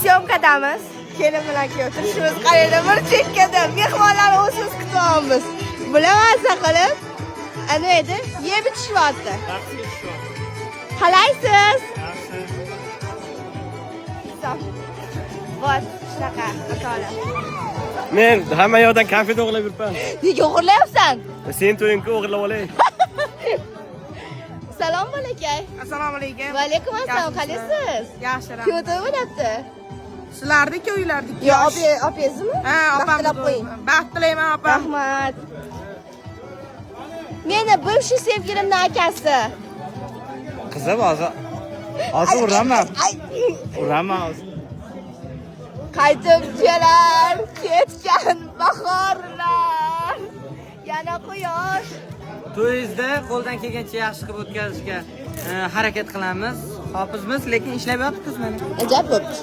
Съёмка damiz. Kelin bilan kuyov turishimiz qayerda, bir chekkada. Mehmonlarni o'zimiz kutyapmiz. Bular maza qilib, ana edi, yeb ichishyapti. Qalaysiz? Yaxshi. Вот, shunaqa matolar. Men hamma yoqdan konfet o'g'irlab yuribman. Nega o'g'irlayapsan? Sen to'yingga o'g'irlab olay. Salom, bolakay. Assalomu alaykum. Va alaykum assalom, qalaysiz? Yaxshi, rahmat. Kuyov to'y bo'lyapti. Sizlarniki, uylardiki. Yo, opangizmi? Ha, Baxt opam. tilab qo'ying. Baxt tilayman, opam. Rahmat. Meni бывший sevgilimni akasi. Qizim, hozir hozir uraman. Ay, Uraman hozir. Qaytib kelar ketgan bahorlar. Yana quyosh. To'yingizda qo'ldan kelgancha yaxshi qilib o'tkazishga harakat qilamiz. Hofizmiz, lekin ishlab yotibmiz mana. Ajab bo'pti.